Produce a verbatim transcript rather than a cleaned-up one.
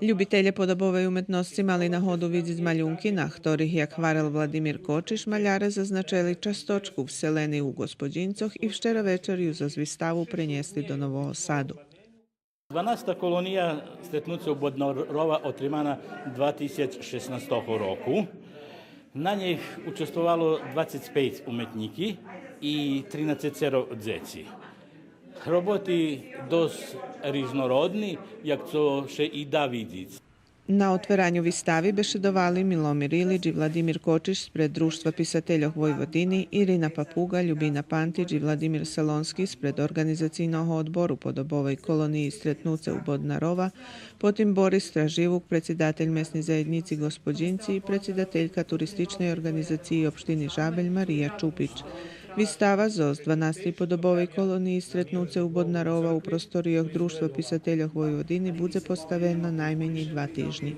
Любителє подобовей уметносци мали нагоду видзиц малюнки, на хторих, як гварел Владимир Кочиш, маляре зазначели часточку вселени у Господїнцох и вчера вечер ю зоз виставу пренєсли до Нового Саду. Дванаста колония Стретнуце у Боднарова отримана два тисяч шеснастого року. На нєй участвовало двацец пейц уметнїки и тринацецеро дзеци. Роботи досц рижнородни, як цо ше и да видзиц. На отвераню вистави бешедовали Миломир Илич и Владимир Кочиш спред Дружтва писательох Войводини, Ирина Папуга, Любина Пантич и Владимир Салонски спред Орґанизацийного одбору Подобовей колониї Стретнуце у Боднарова, потим Борис Страживук, предсидатель Месней заєднїци Господїнци и предсидателька Туристичней орґанизациї општини Жабель Мария Чупич. Вистава зоз дванастей подобовей колониї Стретнуце у Боднарова у просторийох Дружтва писательох Войводини будзе поставена найменєй два тижнї.